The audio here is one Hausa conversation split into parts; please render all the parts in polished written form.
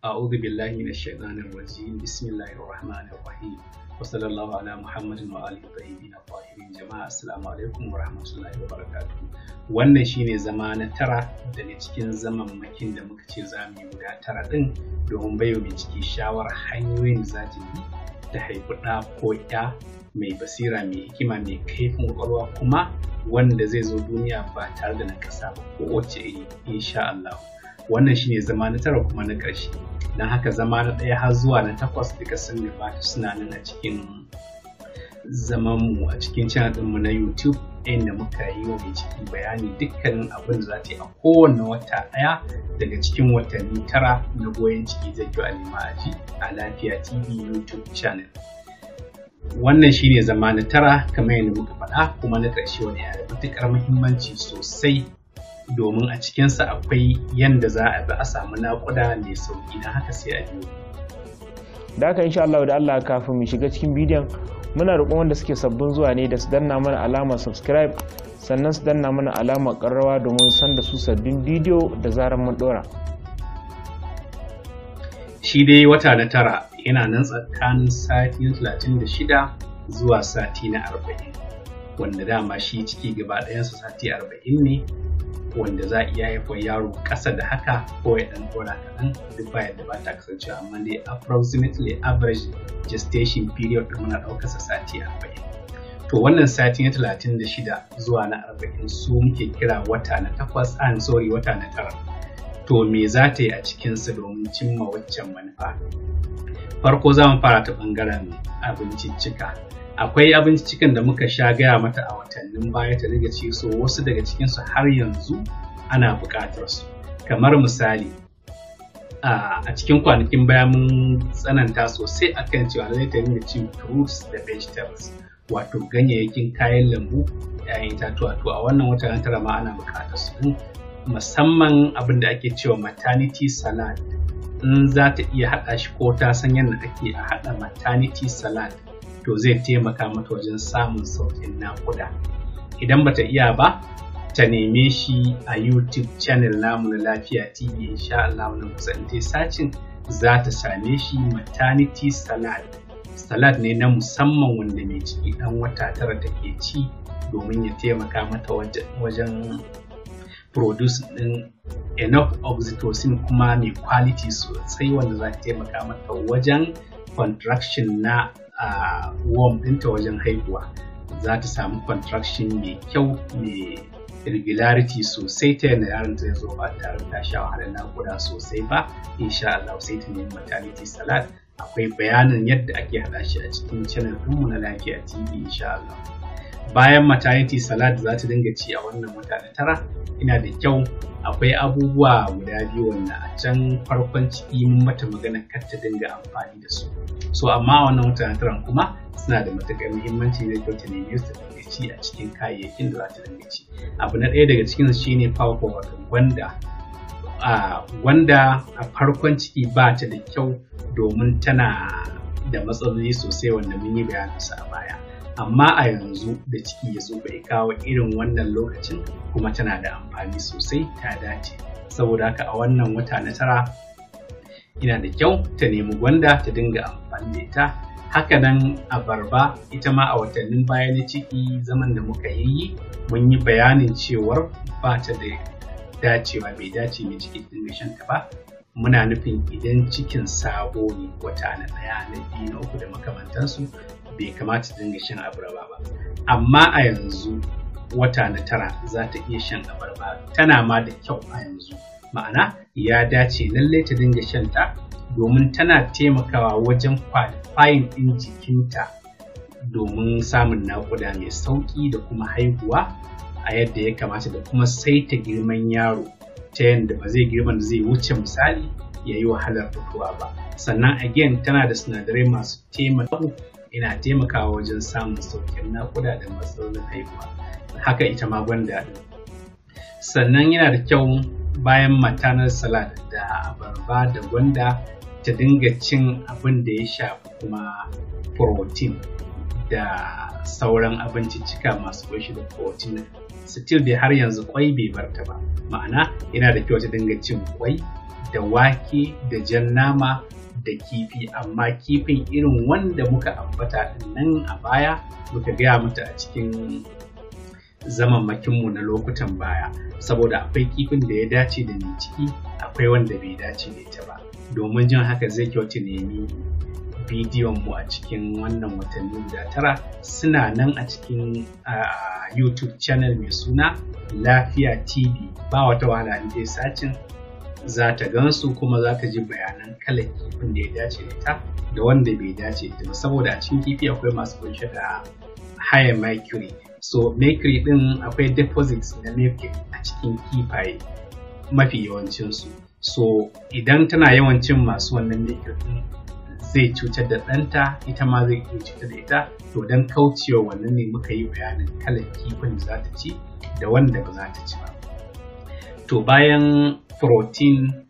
A'udhu billahi minash shaitanir rajim. Bismillahir rahmanir rahim. Wa sallallahu ala Muhammadin wa alihi tayyibin tahirin. Jama'a, assalamu alaikum wa rahmatullahi wa barakatuh. Wannan shine zama na tara daga cikin zamammakin da muka ce za mu yi guda tara din, domin baiwa mai ciki shawarar hanyoyin da za ta bi ta haifi ɗa ko ƴa mai basira, mai hikima, mai kaifin kwakwalwa, kuma wanda zai zo duniya ba tare da nakasa ba kowace iri, insha Allah. Wannan shine zama na tara kuma na ƙarshe. Don haka zama na ɗaya har zuwa na takwas duka sun gabata, suna nan a cikin zamanmu a cikin channel ɗinmu na YouTube, inda muka yi wa mai ciki bayani dukkanin abin da za ta yi a kowane wata ɗaya daga cikin watanni 9 na goyon ciki. Zai kyau a nema a ji a Lafiya TV YouTube channel. Wannan shine zama na tara kamar yadda muka faɗa, kuma na ƙarshe, wani yana da matuƙar muhimmanci sosai, domin a cikinsa akwai yanda za a bi a samu naƙuda mai sauƙi. Don haka sai a biyo. Da haka, insha Allah da Allah, kafin mu shiga cikin bidiyon, muna roƙon wanda suke sabbin zuwa ne da su danna mana alamar subscribe, sannan su danna mana alamar ƙararrawa domin san da su sabbin bidiyo da zarar mun ɗora. Shi dai wata na tara yana nan tsakanin sati na 36 zuwa sati na 40, wanda dama shi ciki gaba ɗayansa sati 40 ne, wanda za a iya haifar yaro ƙasa da haka ko ya ɗan ɗora kaɗan, duk ba yadda ba ta kasancewa. Amma dai approximately average gestation period ɗin muna ɗaukarsa sati 40. To, wannan sati na 36 zuwa na 40 su muke kira wata na takwas, an sorry, wata na tara. To, me za ta yi a cikinsa domin cimma waccan manufa? Farko za mu fara ta ɓangaren abinciccika. Akwai abinciccikan da muka sha gaya mata a watannin baya ta dinga ci, so wasu daga cikinsu har yanzu ana buƙatar su. Kamar misali, a cikin kwanakin baya mun tsananta sosai akan cewa lallai ta dinga cin fruits da vegetables, wato ganyayyakin kayan lambu, 'ya'yan itatuwa. To, a wannan wata na tara ma ana buƙatar su ɗin, musamman abin da ake cewa maternity salad. In za ta iya haɗa shi ko ta san yadda ake a haɗa maternity salad, to zai taimaka mata wajen samun sauƙin naƙuda. Idan bata iya ba, ta neme shi a YouTube channel namu na Lafiya TV. Insha Allah nan kusa in tai searching za ta same shi. Maternity salad, salad ne na musamman wanda mai ciki ɗan wata 9 take ci domin ya taimaka mata wajen produce ɗin enough oxytocin, kuma mai quality sosai, wanda za ta taimaka mata wajen contraction na womb ɗinta. Wajen haihuwa za ta samu contraction mai kyau, mai regularity sosai, ta yadda yaron zai zo ba tare da sha wahalar naƙuda sosai ba, insha Allah. Sai ta nemi maternity salad, akwai bayanin yadda ake haɗa shi a cikin channel ɗinmu na Lafiya TV, insha Allah. Bayan maternity salad za ta dinga ci a wannan wata na tara, ina da kyau akwai abubuwa guda biyu wanda a can farkon ciki mun mata magana kar ta dinga amfani da su. So amma a wannan wata na taran kuma suna da matuƙar muhimmanci, da kyau ta neme su ta dinga ci a cikin kayayyakin da za ta dinga ci. Abu na ɗaya daga cikin su shine pawpaw, wato gwanda. A gwanda a farkon ciki ba ta da kyau, domin tana da matsaloli sosai wanda mun yi bayaninsu a baya. Amma a yanzu da ciki ya tsufa ya kawo irin wannan lokacin kuma, tana da amfani sosai, ta dace. Saboda haka a wannan wata na tara ina da kyau ta nemi gwanda ta dinga amfani da ita. Hakanan abarba, ita ma a watannin baya na ciki, zaman da muka yi, mun yi bayanin cewar ba ta da dacewa, bai dace mai ciki dinga shan ta ba. Muna nufin idan cikin sabo ne, wata na ɗaya, na biyu, na uku da makamantansu, bai kamata dinga shan abarba ba. Amma a yanzu wata na tara za ta iya shan abarba, tana ma da kyau a yanzu. Ma'ana, ya dace lallai ta dinga shan ta, domin tana taimakawa wajen qualifying ɗin jikinta domin samun naƙuda mai sauƙi da kuma haihuwa a yadda ya kamata, da kuma saita girman yaro ta yadda ba zai girman da zai wuce misali ya yi wahalar fitowa ba. Sannan again tana da sinadarai masu taimakawa, ina taimakawa wajen samun sauƙin naƙuda da matsalolin haihuwa. Haka ita ma gwanda ɗin. Sannan yana da kyau bayan maternal salad da abarba da gwanda, ta dinga cin abin da ya shafi kuma protein da sauran abinciccika masu ƙunshi da protein. Still dai har yanzu kwai bai barta ba. Ma'ana, yana da kyau ta dinga cin kwai da wake da jan nama da kifi, amma kifin irin wanda muka ambata din nan a baya, muka gaya mata a cikin zamanmakinmu na lokutan baya, saboda akwai kifin da ya dace da mai ciki, akwai wanda bai dace da ita ba. Domin jin haka zai kyau ta nemi bidiyon mu a cikin wannan watanni guda 9, suna nan a cikin YouTube channel mai suna Lafiya TV. Ba wata wahala, in dai sacin za ta gansu, kuma za ta ji bayanan kalar kifin da ya dace da ita da wanda bai dace da ita ba, saboda a cikin kifi akwai masu kunshe da higher mercury. So mercury din, akwai deposits na mercury a cikin kifaye mafi yawancinsu. So idan tana yawan cin masu wannan mercury din, zai cutar da ɗanta, ita ma zai iya cutar da ita. To don kaucewa wannan ne muka yi bayanin kalar kifin da za ta ci da wanda ba za ta ci ba. To bayan protein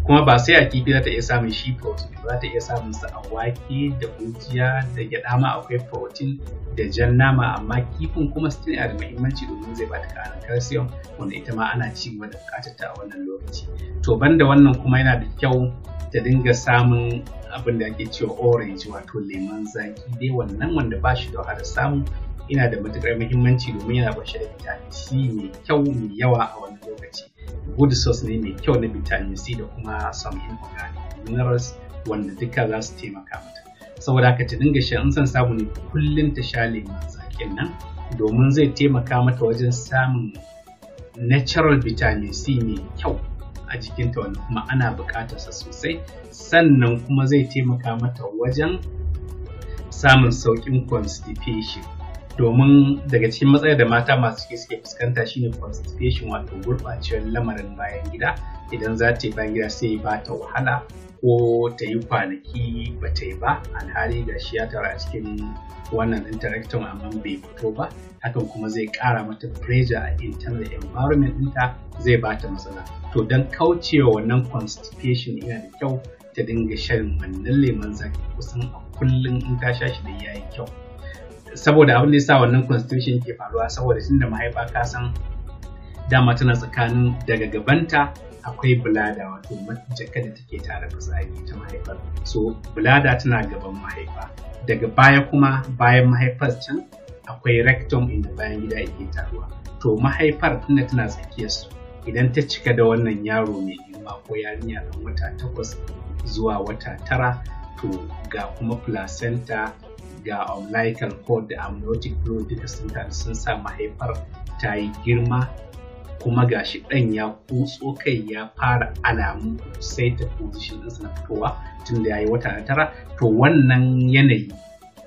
kuma, ba sai a kifi za ta iya samun shi protein, za ta iya samun sa a wake da gujiya da gyaɗa ma akwai protein, da jan nama. Amma kifin kuma still yana da muhimmanci domin zai bata ƙarin calcium, wanda ita ma ana ci gaba da buƙatar ta a wannan lokaci. To banda wannan kuma, yana da kyau ta dinga samun abin da ake cewa orange, wato lemon zaki dai, wannan wanda ba shi da wahalar samu. Yana da matuƙar muhimmanci domin yana ƙunshe da vitamin C mai kyau, mai yawa a wannan lokaci. Good source ne mai kyau na vitamin C da kuma some inorganic minerals wanda duka za su taimaka mata. Saboda haka ta dinga sha, in son samu ne kullum ta sha lemon zaƙin nan, domin zai taimaka mata wajen samun natural vitamin C mai kyau a jikinta, wanda kuma ana buƙatarsa sosai. Sannan kuma zai taimaka mata wajen samun sauƙin constipation, domin daga cikin matsalar da mata masu ciki suke fuskanta shine constipation, wato gurɓacewar lamarin bayan gida. Idan za ta yi bayan gida sai ba ta wahala, ko ta yi kwanaki ba ta yi ba, alhali ga shi ya taru a cikin wannan ɗin rectum amma bai fito ba. Hakan kuma zai ƙara mata pressure a internal environment ɗinta, zai ba ta matsala. To don kaucewa wannan constipation, yana da kyau ta dinga shan wannan lemon zaki kusan a kullum. In ta sha shi da yayi kyau, saboda abin da ya sa wannan constipation yake faruwa, saboda tunda mahaifa, ka san dama tana tsakanin, daga gabanta akwai bladder, wato jaka da take tare fitsari ta mahaifar. So bladder tana gaban mahaifa, daga baya kuma, bayan mahaifar can akwai rectum inda bayan gida yake taruwa. To mahaifar tunda tana tsakiyar su, idan ta cika da wannan yaro mai girma ko yarinya ɗan wata 8 zuwa wata 9, to ga kuma placenta, ga umbilical cord da amniotic fluid, duka sun taru sun sa mahaifar ta yi girma. Kuma ga shi ɗan ya kutso kai, ya fara alamu sai ta position ɗinsa na fitowa tun da ya yi wata na 9. To wannan yanayi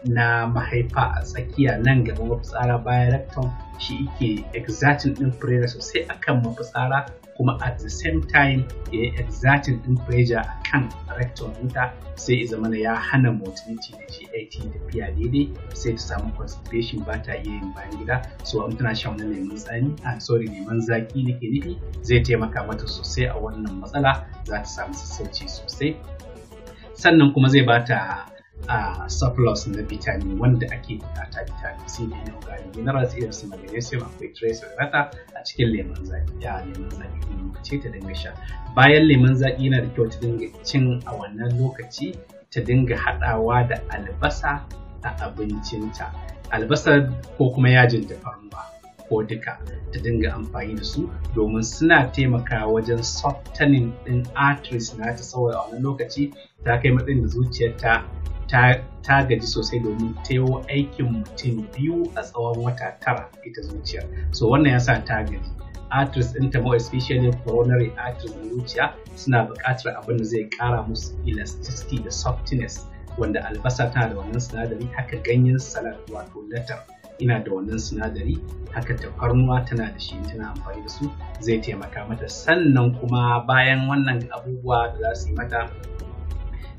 na mahaifa a tsakiya, nan gaba mafitsara, bayan rectum, shi yake exerting ɗin pressure sosai akan mafitsara, kuma at the same time ya yi exerting ɗin pressure akan rectum ɗinta, sai ya zamana ya hana motility da GIT tafiya daidai, sai ta samu constipation, ba ta iya yin bayan gida. So in tana shan wani lemon tsami, ah sorry, lemon zaki nake nufi, zai taimaka mata sosai a wannan matsala, za ta samu sassauci sosai. Sannan kuma zai bata a surplus na vitamin wanda ake bukata, vitamin C da inorganic minerals irin su magnesium, akwai trace rata a cikin lemon zaki. Ya lemon zaki kuma muka ce ta dinga sha. Bayan lemon zaki, yana da kyau ta dinga cin, a wannan lokaci ta dinga haɗawa da albasa a abincinta, albasa ko kuma yajin tafarnuwa ko duka ta dinga amfani da su, domin suna taimakawa wajen softening ɗin arteries nata, saboda a wannan lokaci ta kai matsayin da zuciyarta ta gaji sosai, domin ta yi aikin mutum biyu a tsawon wata 9 ita zuciyar. So wannan yasa ta gaji. Arteries ɗinta, more especially coronary arteries na zuciya, suna buƙatar abin da zai ƙara musu elasticity da softness, wanda albasa tana da wannan sinadari, haka ganyen salad wato lettuce ina da wannan sinadari, haka tafarnuwa tana da shi. Tana amfani da su zai taimaka mata. Sannan kuma bayan wannan abubuwa da za su yi mata,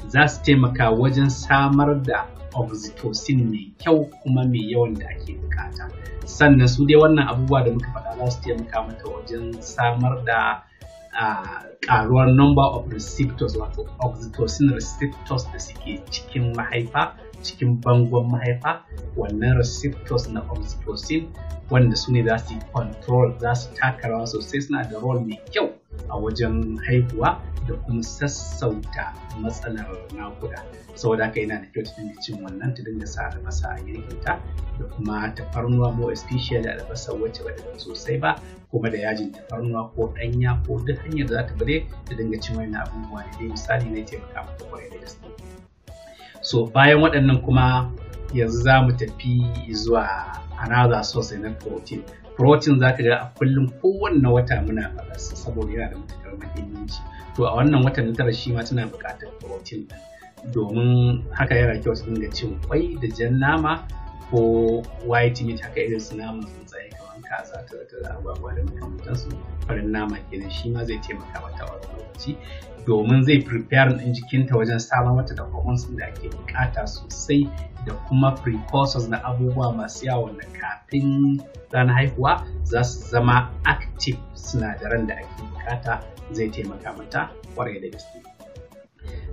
za su taimaka wajen samar da oxytocin mai kyau kuma mai yawan da ake bukata. Sannan su dai wannan abubuwa da muka faɗa za su taimaka mata wajen samar da karuwar number of receptors, wato oxytocin receptors da suke cikin mahaifa, cikin bangon mahaifa. Wannan receptors na oxytocin, wanda su ne za su yi control, za su taka rawa sosai, suna da role mai kyau. a wajen haihuwa da kuma sassauta matsalar naƙuda. Saboda haka yana da kyau ta dinga cin wannan, ta dinga sa albasa a girkinta da kuma tafarnuwa, more especially albasa wacce ba ta sosai ba, kuma da yajin tafarnuwa ko ɗanya ko duk hanyar da za ta bare ta dinga cin wannan abubuwa ne dai misali zai taimaka mata kwarai da gaske. So bayan waɗannan kuma yanzu za mu tafi zuwa another source na protein. Protein za ka ga a kullum kowanne wata muna faɗarsa saboda yana da matuƙar muhimmanci. To a wannan watan na tara shi ma tana buƙatar protein ɗin, domin haka yana kyau su dinga cin kwai da jan nama ko white meat haka, irin su naman tsuntsaye kamar kaza, talo-talo, agwagwa da makamantansu, farin nama kenan. Shi ma zai taimaka mata a wani lokaci domin zai prepare ɗin jikinta wajen samar mata da hormones da ake buƙata sosai da kuma precursors na abubuwa masu yawa wanda kafin ranar haihuwa za su zama active sinadaran da ake buƙata, zai taimaka mata kwarai da gaske.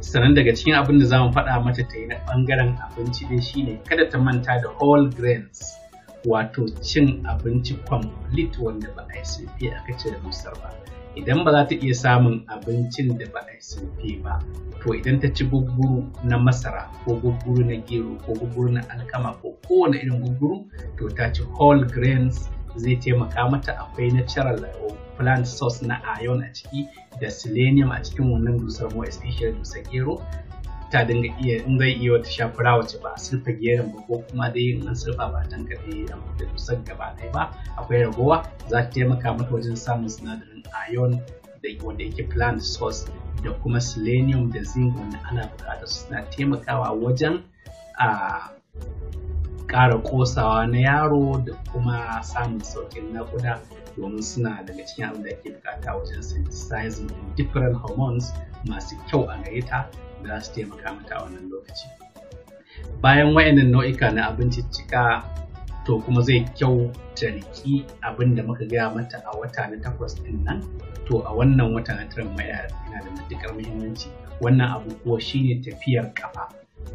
Sannan daga cikin abin da za mu faɗa mata ta yi na ɓangaren abinci dai shine kada ta manta da whole grains, wato cin abinci complete wanda ba a yi surfe aka cire dusar ba. Idan ba za ta iya samun abincin da ba a yi surfe ba, to idan ta ci gugguru na masara ko gugguru na gero ko gugguru na alkama ko kowane irin gugguru, to ta ci whole grains, zai taimaka mata. Akwai natural plant source na iron a ciki da selenium a cikin wannan dusar, more especially dusar gero. Ta dinga iya, in zai iya, wata sha fura wacce ba a surfa geron ba, ko kuma dai in an surfa ba a tankaɗe an fita dusar gaba ɗaya ba, akwai ragowa, za ta taimaka mata wajen samun sinadarin iron da wanda yake plant source da kuma selenium da zinc wanda ana buƙatar su, suna taimakawa wajen a ƙara ƙosawa na yaro da kuma samun sauƙin naƙuda, domin suna daga cikin abin da ake buƙata wajen synthesizing different hormones masu kyau a gare ta da za su taimaka mata a wannan lokaci. Bayan wayannan nau'ika na abinciccika, to kuma zai kyau ta riƙi abin da muka gaya mata a wata na 8 ɗin nan. To a wannan wata na 9 ma yana da matuƙar muhimmanci. Wannan abu kuwa shine tafiyar ƙafa.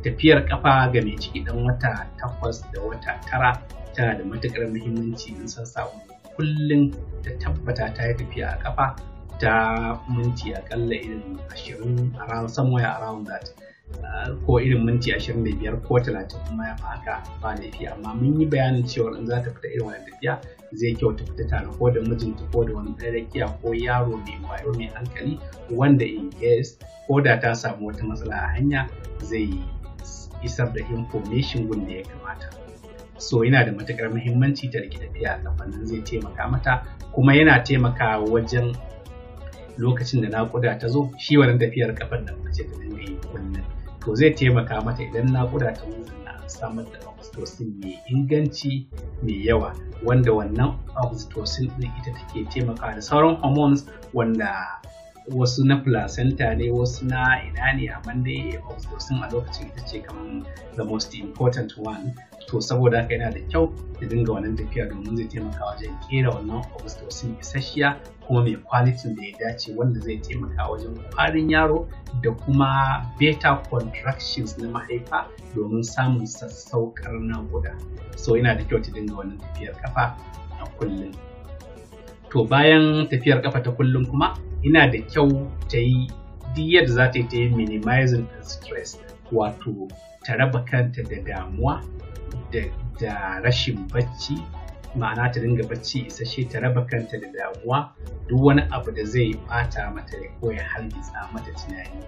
Tafiyar ƙafa ga mai ciki ɗan wata 8 da wata 9 tana da matuƙar muhimmanci. In san samu, kullum ta tabbata ta yi tafiya a ƙafa ta minti aƙalla irin 20, around somewhere around that, ko irin minti 25 ko 30, kuma ya fi haka ba laifi. Amma mun yi bayanin cewa in za ta fita irin wannan tafiya, zai kyau ta fita tare ko da mijinta ko da wani ɗan rakiya ko yaro mai wayo mai hankali wanda in case ko da ta samu wata matsala a hanya zai isar da information gun da ya kamata. So yana da matuƙar muhimmanci ta riƙe tafiya a kafan nan, zai taimaka mata, kuma yana taimakawa wajen lokacin da naƙuda ta zo. Shi wannan tafiyar kafan da muka ce ta dinga yi kullum, to zai taimaka mata idan naƙuda ta zo na samar da oxytocin mai inganci mai yawa, wanda wannan oxytocin ɗin ita take taimakawa da sauran hormones wanda wasu na placenta ne, wasu na ina ne, amma dai oxytocin a lokacin ita ce kamar the most important one. To saboda haka yana da kyau da dinga wannan tafiya domin zai taimaka wajen kera wannan oxytocin isasshiya kuma mai quality da ya dace, wanda zai taimaka wajen kwarin yaro da kuma better contractions na mahaifa domin samun sassaukar naƙuda. So yana da kyau ta dinga wannan tafiyar kafa a kullum. To bayan tafiyar kafa ta kullum kuma, ina da kyau ta yi duk yadda za ta yi ta yi minimizing stress, wato ta raba kanta da damuwa da rashin bacci, ma'ana ta dinga bacci isasshe, ta raba kanta da damuwa. Duk wani abu da zai bata mata ko ya hargitsa mata tunani,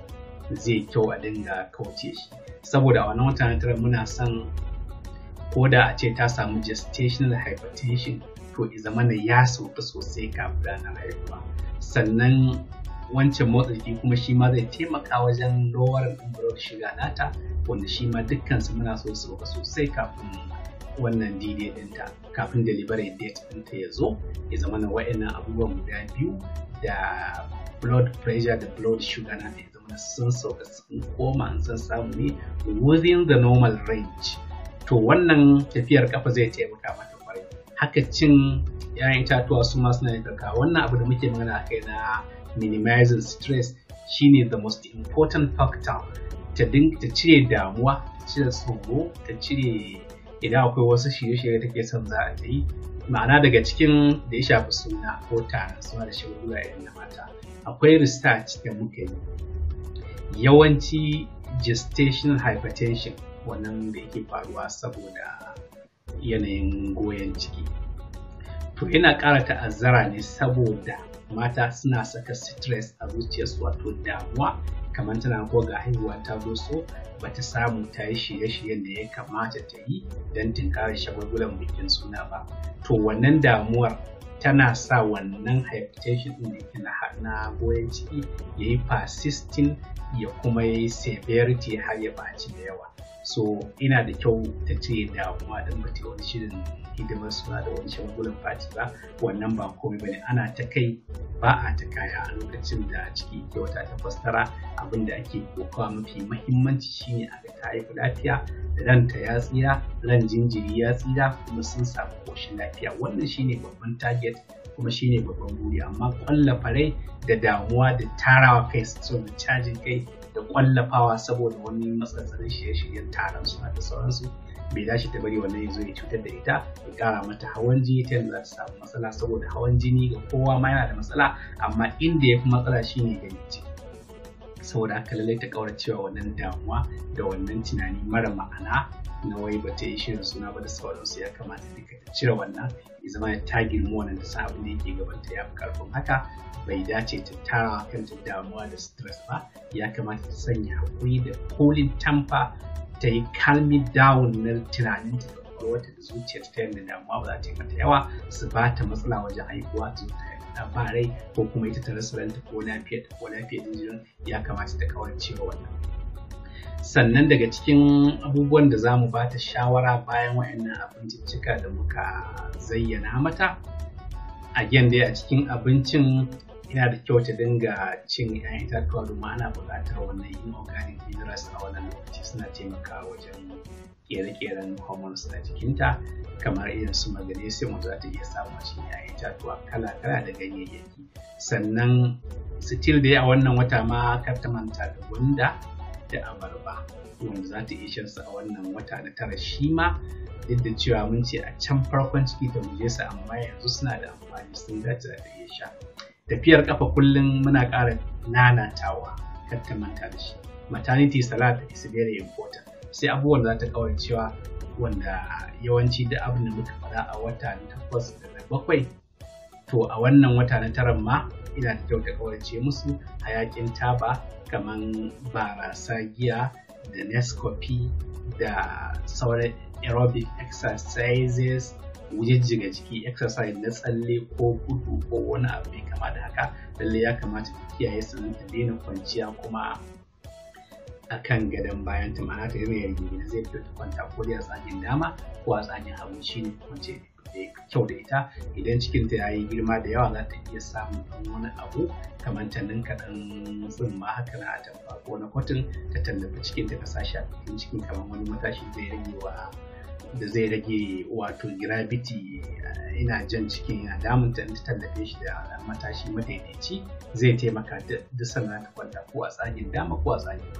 zai kyau a dinga kauce shi, saboda a wannan wata 9 muna son ko da a ce ta samu gestational hypertension, to i zamana ya sauka sosai kafin ranar haihuwa. Sannan wancan motsa jiki kuma shi ma zai taimaka wajen lowering ɗin blood sugar nata, wanda shi ma dukkansu muna so su sauka sosai kafin wannan D-day ɗinta, kafin delivery date ɗinta ya zo, ya zama na wa'annan abubuwan guda biyu, da blood pressure da blood sugar nata, ya zama sun sauka sun koma, an san samu ne, within the normal range. To wannan tafiyar kafa zai taimaka mata kwarai. Haka cin 'ya'yan itatuwa su ma suna taimakawa. Wannan abu da muke magana a kai na minimizing stress shine the most important factor. Ta cire damuwa, ta cire tsoro, ta cire Idan akwai wasu shirye-shirye take son za a ta yi, ma'ana daga cikin da ya shafi suna ko taron suna da shagulgula irin na mata, akwai research da muka yi. Yawanci gestational hypertension, wannan da yake faruwa saboda yanayin goyon ciki, to yana ƙara ta'azzara ne saboda mata suna saka stress a zuciyarsu, wato damuwa, kamar tana ko ga haihuwa ta doso, bata samu ta yi shirye-shiryen da ya kamata ta yi don tunkarar shagulgulan bikin suna ba. To wannan damuwar tana sa wannan hypertension ɗin da yake na goyon ciki ya yi persisting, ya kuma yi severity har ya ɓaci da yawa. So ina da kyau ta ce damuwa don ba ta wani shirin hidimar suna da wani shagulgulan fati ba, wannan ba komai bane. Ana ta kai ba a ta kaya. A lokacin da ciki ke wata 8, 9, abin da ake kokawa mafi mahimmanci shine a ga ta haihu lafiya, ranta ya tsira, ran jinjiri ya tsira, kuma sun samu koshin lafiya. Wannan shine babban target kuma shine babban buri. Amma kwallafa rai da damuwa da tarawa kai da cajin kai da kwallafawa saboda wani matsatsanin shirye-shiryen taron suna da sauransu, bai dace ta bari wannan ya zo ya cutar da ita, ya kara mata hawan jini ta yadda za ta samu matsala. Saboda hawan jini ga kowa ma yana da matsala, amma inda ya fi matsala shine ga mai ciki. Saboda haka lallai ta kauracewa wannan damuwa da wannan tunani mara ma'ana na wai ba ta yi shirin suna ba da sauransu. Ya kamata duka ta cire wannan, ya zama ta girma wannan, ta san abin da yake gabanta ya fi karfin haka. Bai dace ta tara kanta damuwa da stress ba. Ya kamata ta sanya haƙuri da cooling temper, ta yi calming down na tunaninta da kwakwalwarta da zuciyarta, ta yadda damuwa ba za ta yi mata yawa su ba ta matsala wajen haihuwa, ta ta ba rai, ko kuma ita ta rasa ranta ko lafiyar ko lafiyar jinjirin. Ya kamata ta kauracewa wannan. Sannan daga cikin abubuwan da za mu ba ta shawara bayan waɗannan abinciccika da muka zayyana mata, again dai a cikin abincin yana da kyau ta dinga cin 'ya'yan itatuwa, domin ana buƙatar wannan inorganic minerals a wannan lokaci, suna taimakawa wajen ƙere-ƙeren hormones a jikinta, kamar irin su magnesium wanda za ta iya samu a cikin 'ya'yan itatuwa kala-kala da ganyayyaki. Sannan still dai a wannan wata ma kar ta manta da gwanda da abarba, wanda za ta iya shan su a wannan wata na 9 shi ma, duk da cewa mun ce a can farkon ciki ta guje su, amma yanzu suna da amfani, sun dace, za ta iya sha. Tafiyar kafa kullum muna ƙara nanatawa, kar ta manta da shi. Maternity salad is very important. Sai abubuwan da za ta kauracewa, wanda yawanci duk abin da muka faɗa a wata na 8 da na 7, to a wannan wata na taran ma ina da kyau ta kaurace musu: hayakin taba, kaman barasa, giya da Nescafe, da sauran aerobic exercises, wujijjiga jiki, exercise na tsalle ko gudu ko wani abu mai kama da haka. Lallai ya kamata ta kiyaye. Sannan ta daina kwanciya kuma a kan gadon bayan ta, ma'ana ta daina rigingine. Zai fito ta kwanta ko dai a tsagin dama ko a tsagin hagu, shine kwance da kyau da ita. Idan cikinta ya yi girma da yawa, za ta iya samun ɗan wani abu kamar ta ninka ɗan tsumma haka na atamfa ko na cotton, ta tallafi cikinta, ta sa shi a cikin cikin kamar wani matashi zai rage wa da zai rage wato gravity ina jan cikin yana damunta. In ta tallafe shi da matashi madaidaici, zai taimaka duk sanda ta kwanta, ko a tsagin dama ko a tsagin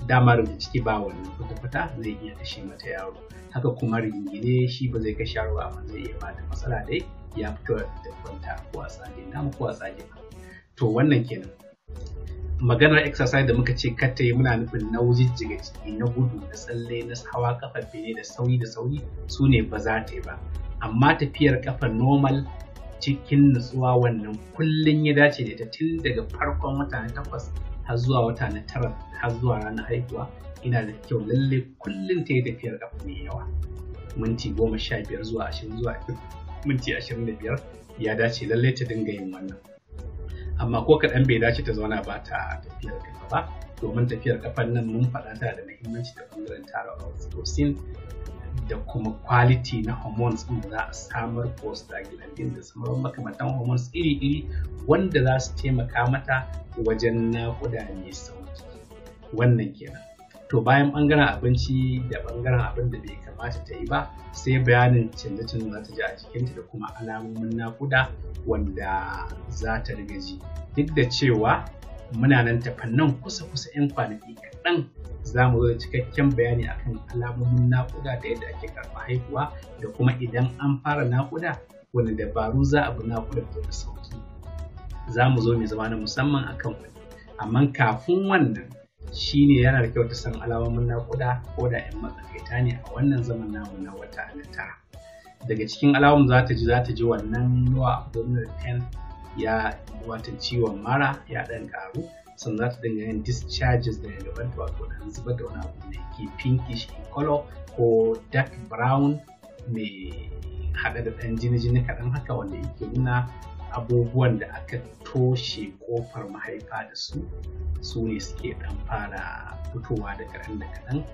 dama. Da ciki ba wannan kwata-kwata zai iya kashe mata yaro. Haka kuma rigingine shi ba zai kashe yaro, amma zai iya bata matsala dai. Ya fito da kwanta ko a tsagin dama ko a tsagin. To wannan kenan. Maganar exercise da muka ce kar ta yi, muna nufin na wujijjiga jiki, na gudu, na tsalle, na hawa kafar bene da sauri da sauri, su ne ba za ta yi ba. Amma tafiyar kafa normal cikin nutsuwa, wannan kullum ya dace da ita tun daga farkon wata na 8 har zuwa wata na 9, har zuwa ranar haihuwa. Ina da kyau lalle kullum ta yi tafiyar kafa mai yawa, minti 15 zuwa 20 zuwa minti 25, ya dace lalle ta dinga yin wannan. Amma ko kaɗan bai dace ta zauna ba ta tafiyar kafa ba, domin tafiyar kafan nan mun faɗa ta da muhimmanci da ɓangaren tara oxytocin da kuma quality na hormones ɗin da za a samar, prostaglandin da sauran makamantan hormones iri-iri wanda za su taimaka mata wajen naƙuda mai sauki. Wannan kenan. To bayan ɓangaren abinci da ɓangaren abin da bai kamata ta yi ba, sai bayanin canje-canje za ta ji a jikinta da kuma alamomin naƙuda wanda za ta riga ji, duk da cewa Muna nan tafa nan kusa-kusa 'yan kwanaki kaɗan za mu zo da cikakken bayani akan alamomin naƙuda da yadda ake karɓar haihuwa da kuma idan an fara naƙuda wani dabaru za a bi naƙudar ta sauki. Za mu zo mai zama na musamman akan wannan. Amma kafin wannan shine yana da kyau ta san alamomin naƙuda ko da 'yan matsakaita ne a wannan zaman namu na wata na 9. Daga cikin alamomin za ta ji wannan lower abdominal pain, ya wata ciwon mara ya ɗan ƙaru, sannan za ta dinga yin discharges daga gabanta, wato ɗan zubar da wani abu da yake pinkish in color ko dark brown mai haɗe da ɗan jini-jini kaɗan haka, wanda yake nuna abubuwan da aka toshe ƙofar mahaifa da su, su ne suke ɗan fara fitowa da kaɗan da kaɗan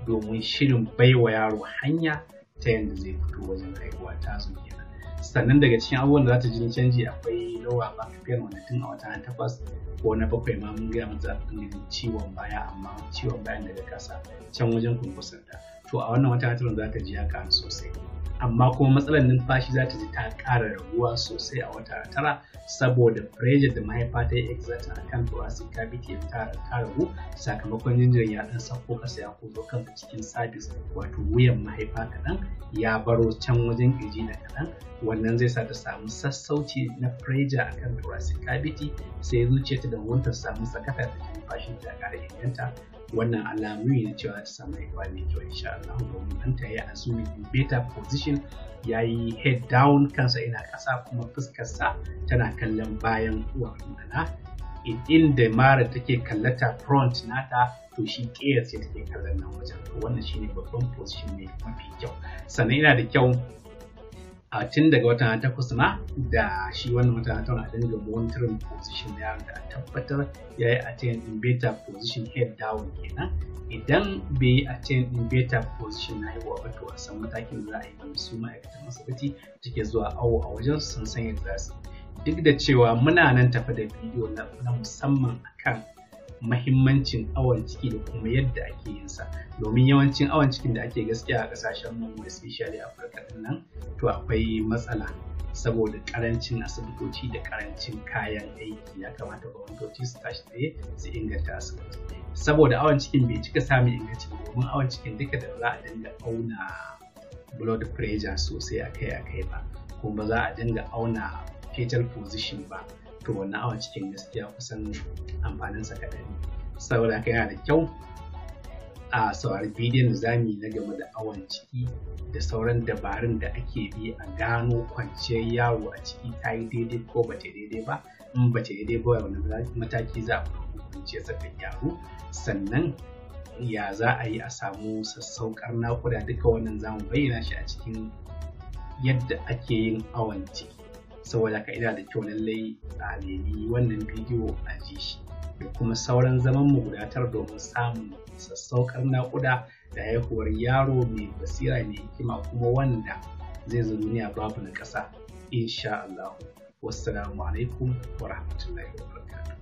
domin shirin baiwa yaro hanya ta yadda zai fito wajen haihuwa ta zo kenan. Sannan daga cikin abubuwan da za ta ji canji akwai lower back pain, wanda tun a wata na 8 ko na 7 ma mun gaya mata za ta dinga jin ciwon baya, amma ciwon bayan daga ƙasa can wajen kunkusanta. To a wannan wata na 9 za ta ji ya ƙaru sosai. Amma kuma matsalar numfashi za ta ji ta ƙara raguwa sosai a wata 9 saboda pressure da mahaifa ta yi exerting a kan thoracic cavity ta ragu sakamakon jinjirin ya ɗan sauko ƙasa ya kozo kansa cikin cervix, wato wuyan mahaifa kaɗan ya baro can wajen ƙirji da kaɗan. Wannan zai sa ta samu sassauci na pressure a kan thoracic cavity, sai zuciyarta da huhunta su samu sakata ta ji numfashin ta ƙara inganta. Wannan alamu ne na cewa ta samu haihuwa mai kyau insha Allah, domin ɗanta ya assuming in better position, ya yi head down, kansa yana ƙasa kuma fuskarsa tana kallon bayan uwar, ma'ana inda mara take kallata front nata, to shi ƙeyar ce take kallon nan wajen. To wannan shine babban position mai mafi kyau. Sannan yana da kyau a tun daga wata 8 ma da shi wannan wata 9 a dinga monitoring position na yaron da a tabbatar ya yi attain in better position, head down kenan. Idan bai yi attain in better position na haihuwa ba, to a san matakin da za a yi, wanda su ma'aikatan asibiti take zuwa awo a wajen sun san yadda za su. Duk da cewa muna nan tafi da bidiyo na musamman akan mahimmancin awon ciki da kuma yadda ake yin sa, domin yawancin awon cikin da ake gaskiya a kasashen mu, especially Afirka din nan, to akwai matsala saboda karancin asibitoci da karancin kayan aiki. Ya kamata gwamnatoci su tashi tsaye su inganta asibiti, saboda awon cikin bai cika samun inganci ba, domin awon cikin duka da za a dinga auna blood pressure sosai akai-akai ba, kuma ba za a dinga auna fetal position ba, to wannan awon cikin gaskiya kusan amfaninsa kaɗan ne. Saboda haka yana da kyau a saurari bidiyon da zamu yi na game da awon ciki da sauran dabarun da ake bi a gano kwanciyar yaro a ciki ta yi daidai ko ba ta daidai ba. In ba ta daidai ba, wani mataki za a ɗauko kwanciyarsa ta gyaru, sannan ya za a yi a samu sassaukar naƙuda. Duka wannan za mu bayyana shi a cikin yadda ake yin awon ciki. Saboda haka ina da kyau lallai a nemi wannan bidiyo a ji shi da kuma sauran zaman mu guda 9 domin samun sassaukar naƙuda da haihuwar yaro mai basira, mai hikima, kuma wanda zai zo duniya babu na ƙasa insha Allah. Wassalamu alaikum wa rahmatullahi wa barakatuh.